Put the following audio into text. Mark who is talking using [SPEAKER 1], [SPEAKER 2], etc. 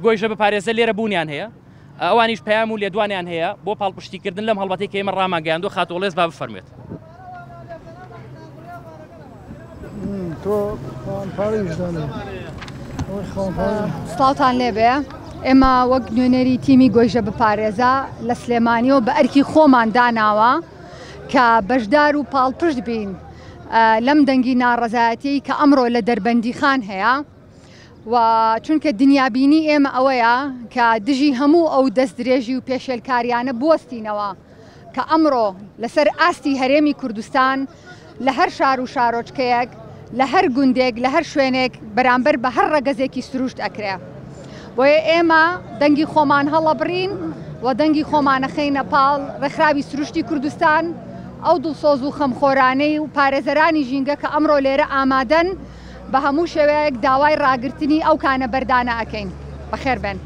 [SPEAKER 1] گۆیژە بپارێزە لێرە بوونیان هەیە، ئەوانیش پەیام و لێدوانیان هەیە بۆ پاڵپشتیکردن لەم هەڵمەتەی کە ئێمە ڕامانگەیاندووە. خاتوو هەڵوێست با بفەرموێت.
[SPEAKER 2] سڵاوتان لێبێ ئێمە وەک نوێنەری تیمی گۆیژە بپارێزە لە سلێمانیەوە بە ئەرکی خۆمان داناوە کە بەشدار و پاڵپشت بین لەم دەنگی ناڕەزایەتیەی کە ئەمڕۆ لە دەربەندیخان هەیە و چونکە دنیابینی ئێمە ئەوەیە کە دژی هەموو ئەو دەستدرێژی و پێشێلکاریانە بوەستینەوە کە ئەمڕۆ لەسەر ئاستی هەرێمی کوردستان لە هەر شار و شارۆچکەیەک، لە هەر گوندێک، لە هەر شوێنێک بەرامبەر بە هەر ڕەگەزێکی سروشت ئەکرێ. بۆیە ئێمە دەنگی خۆمان هەڵەبڕین و دەنگی خۆمان ئەخەینە پاڵ ڕێکخراوی سروشتی کوردستان، ئەو دڵسۆز و خەمخۆرانەی و پارێزەرانی ژینگە کە ئەمڕۆ لێرە ئامادەن، بە هەموو شێوەیەک داوای ڕاگرتنی ئەو کانە بەردانە ئەکەین. بەخێر بێن.